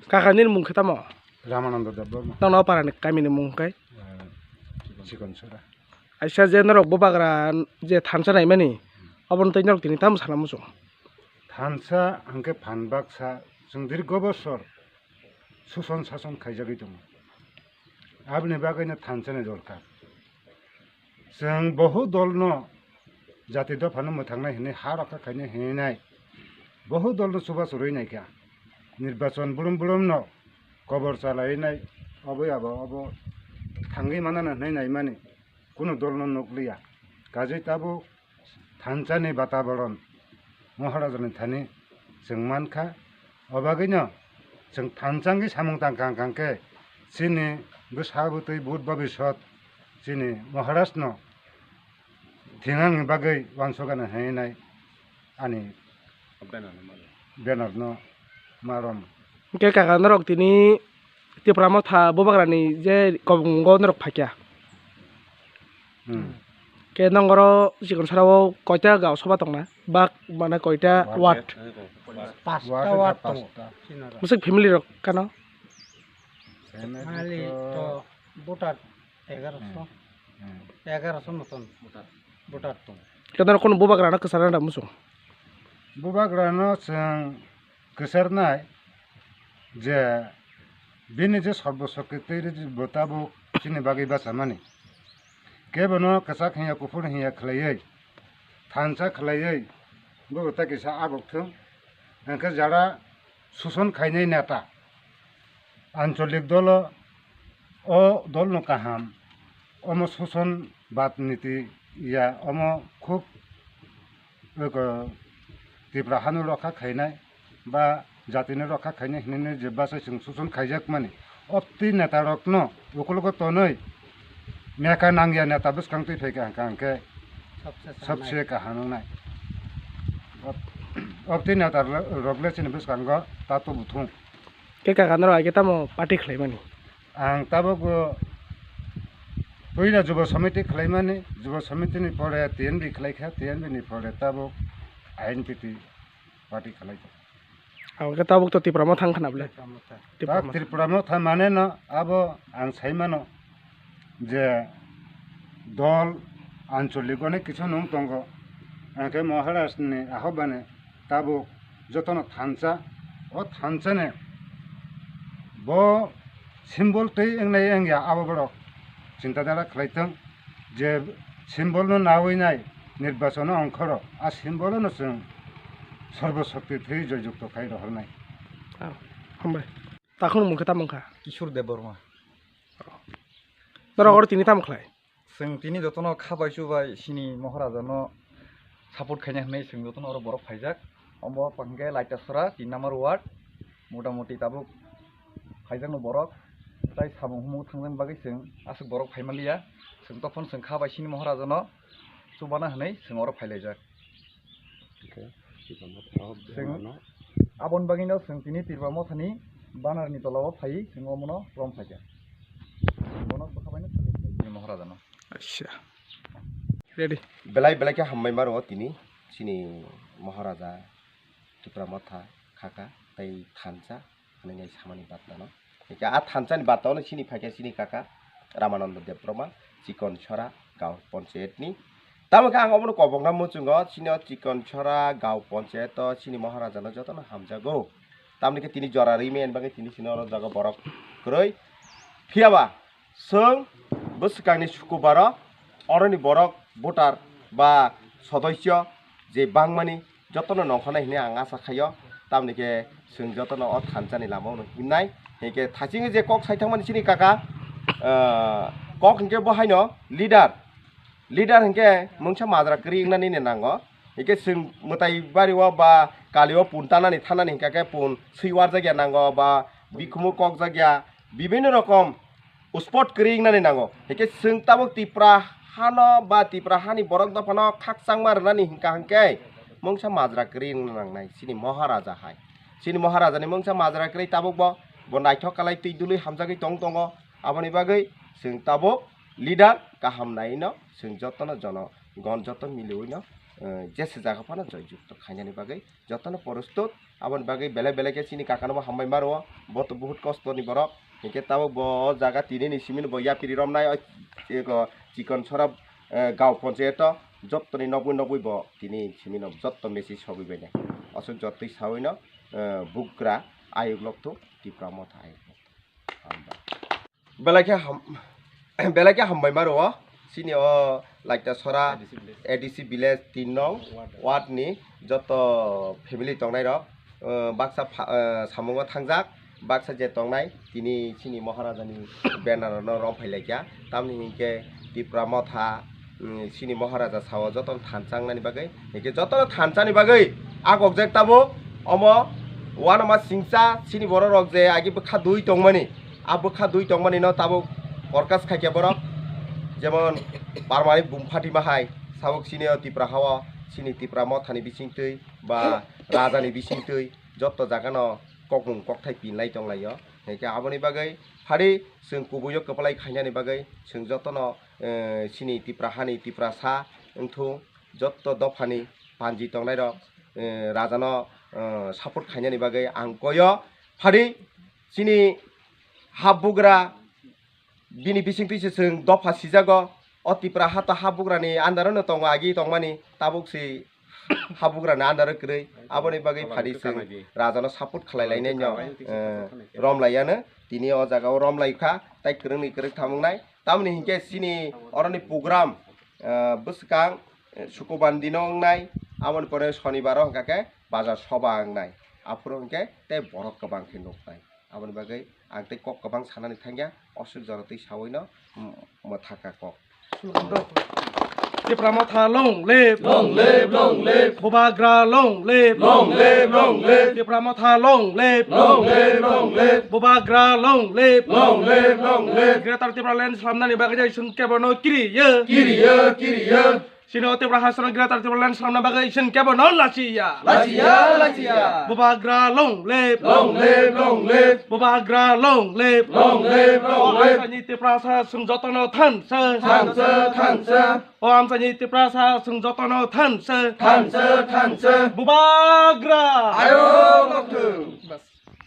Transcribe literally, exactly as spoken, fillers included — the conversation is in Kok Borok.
Kaka nini mung khe tamo? Ramananda Debbarma. Nokno o parani kamini mung khe? Eh, Chikon Sora. Aisa je norok bubagra je thansa naimani, obono tei norok tini tamo sana muchung? Thansa hwnkhe phan baksa, chwng dirgo bosor suson sason khaijagwi tongo. Aboni bagwino thansa ni dorkar. Chwng bohu dolno jati dophano mwthangnai hwnwi ha rokha khainai hwnwi nai. Bohu dolno chubachu rwi naikha. Nirbachon brum brumno kobor chalai nai, oboi abo obo thangwi manana hwnwi naimani kunu dolno nukliya. Kajwi tabuk thansani bataboron Maharajani thani chwng mankha. Obagwino chwng thansa wngwi samung tangkha hwnkha khe chini bwsa bwtwi but bobisot chini Maharajno thinangni bagwi uansukgana hinwi nai ani bannerno marom. Hwnkhe kaka norok tini Tipra Motha bubagrani je kobongo norok phaikha. Hmm. Khe nongoro Chikon Sora o koita gaon sobha tongna? Bak mane koita ward? Pasta ward tongo. Musik family rok kano? Family to voter egaroso. Hmm. Egaroso moton voter tongo. Khe norok kono bubagrano kwchana da muchung? Bubagrano chwng kwcharnai je bini je sorbo shokti tei rwdi bo tabuk chini bagwi bachamani. Kebono kwchak hinya kuphur hinya khlaiwi, thansa khlaiwi, bo ta kisa abok thung. Hwnkhe jara suson khainai neta, ancholik dolo o dolno kaham, omo suson bad niti ya, omo khub eko Tipra hano rokha khainai ba jatino rokha khainai hinwi je bachai chwng suson khaijakmani. Opti neta rokno ukulogo tonwi meka nangya neta bwskang twi phaikha hwnkha hwnkhe sobse kaham wngnai. Op-, opti neta rokle chini bwskango ta tubu thung. Khe kaka norok hai khe tamo party khlaimani? Ang tabuk bo puila Jubo Samiti khlaimani, Jubo Samiti ni pore T N B khlaikha, T N B ni pore tabuk I N P T party khlaikha. Ang khe tabuk to Tipra Motha wngkha na bwle? Tipra Motha. Tipra Motha. Tripura Motha mane no abo ang saimano je dol ancholik onek kisu nung tongo, ang khe Maharaj ni ahobane tabuk jotono thansa, o thansani bo symbol twi wngnai wngya abo borok chinta dhara khlaitwng je symbol no nawi nai nirbachon o ongkhoro a symbol no chwng sorbo shokti thwi joyjukto khai rohornai. Ah, hambai. Takhung mung khe tamo wngkha? Kishore Debbarma. Norok oro tini tamo khlai? Chwng tini jotono kha bai chubai chini Maharaja no support khaina hinwi chwng jotono oro borok phaijak. Omo hwnkhe Laitasora tin number ward, mota moti tabuk phaijakno borok. Tai samung humung thangjakni bagwi chwng aswk borok phaimanliya. Chwng tokphano chwng kha bai chini Maharaja no chubana hinwi chwng oro phailaijak. Hwnkhe Tipra Motha o chwng bumano. Aboni bagwino chwng tini Tipra Mothani banner ni tola o phaiwi chwng omono rom phaikha. Bono bwkha baino support khlai tini Maharajano. Acha. Ready. Belai belai khe hambai maro tini chini Maharaja Tipra Motha khaka tei thansa. Hwnwi nai samani batta no. Hingke a thansa ni batta o chini phaikha chini kaka Ramananda Debbarma, Chikon Sora, Gaon Ponchayat ni. Tamo khe ang obono kobokna muchungo, chini o Chikon Sora, Gaon Ponchayat o chini Maharaja no jotono hamjago. Tamoni khe tini jora rwi mani bagwi tini chini oro jaga borok kwrwi. Phiya ba, Chwng bwswkangni sukubaro oroni borok voter ba sodosyo je bangmani jotono nongkhornai hinwi ang asa khaio, tamoni khe chwng jotono o thansani lamao himnai. Hinkhe thachingwi je kok saithangmani chini kaka, ah, kok hinkhe bo haino leader, leader hinkhe mungsa majra kwrwi wngnani nango. Hinkhe chwng mwtai bario ba kalio pun tanani thanani hinkha khe pun swi warjakya nango ba bikhumu kokjakya, bibinno rokom spot kwrwi wngnani nango. Hinkhe chwng tabuk Tipra hano ba Tipra hani borok dophano khakchangma rwnani hinkha hinkhe mungsa majra kwrwi wngna nangnai chini Maharaja hai. Chini Maharajani mungsa majra kwrwi tabuk bo, bo naithok kalai twi dului hamjagwi tong tongo. Aboni bagwi chwng tabuk leader kaham naiwi no chwng jotono jono gon joto miliwi no eh, jesa jaga phano joy jukto khainani bagwi jotono porostut. Aboni bagwi belai belai khe chini kakano bo hambai ma rwo, bo to buhut kosto ni borok, hinkhe tabuk bo o jaga tini ni simi no bo yapiri romnai, o, eko, Chikon Sora, eh, Gao Ponchayato jotto ni nogwi nogwi bo tini simi no jotto message sogwi bai nai. Aswk jottoi sawi no, eh, bugra ayuk lokthung, Tipra Motha ayuk lokthung. Hambai. Belai khe ham-, belai khe hambai ma rwo. Chini o Laita Sora A D C village. A D C village tin nong ward ni joto family tongnai rok, eh, baksa pha-, eh, samungo thangjak, baksa je tongnai tini chini Maharaja ni banner no romphai laikha, tamni hinkhe Tipra Motha, mm, chini Maharaja sao jotono thansa wngnani bagwi, hinkhe jotono thansani bagwi a gokjak tabuk omo uanama singcha chini borok rok je agi bwkha dui tongmani, a bwkha dui tongmani no tabuk forecast khaikha borok, jemon parmani bumphati ma hai sabuk chini o Tipra hao chini Tipra Mothani bisingtwi ba Rajani bisingtwi jotto jagano kokmung kokthai pinlai tonglaio, hinkhe aboni bagwi phari chwng kubuio kwplai khainani bagwi chwng jotono, eh, chini Tipra hani Tiprasa wngthung, jotto dophani panji tongnairok, eh, rajano, eh, support khainani bagwi ang koyo. Phari chini habugra bini bisingtwi se chwng dopha sijago. O Tipra ha to habugrani under-o no tongo, agi tongmani, tabuk se habugrani under-o kwrwi. Aboni bagwi phari chwng rajano support khlai lainai no, eh, romlaiyano. Tini o jaga o romlaikha, tai kwrwngni kwrwk thamung nai. Tamoni hinkhe chini oroni program, eh, bwskang, eh, Sukubandi no wngnai, aboni pore Shonibar o hwnkha khe bazar soba wngnai. Aphuru hinkhe tei borok kwbang khe nuknai. Aboni bagwi ang tei kok kwbang sanani thangya, oswk jora twi sawi no, mm, mwthaka kok. Tipra Motha long live. Long live, long live. Bubagra long live. Long live, long live. Tipra Motha long live. Long live, long live. Bubagra long live. Long live, long live. Greater Tipraland slamnani bagwi jai chwng kebono kiriya. Kiriya, kiriya. Chini o Tipra Hasteni Greater Tipraland slamna bagwi chwng kebono lachiya. Lachiya, lachiya. Bubagra long live. Long live, long live. Bubagra long live. Long live, long live. O amchaini Tiprasa chwng jotono thansa. Thansa, thansa. O amchaini Tiprasa chwng jotono thansa. Thansa, thansa. Bubagra. Ayuk lokthung. Bas.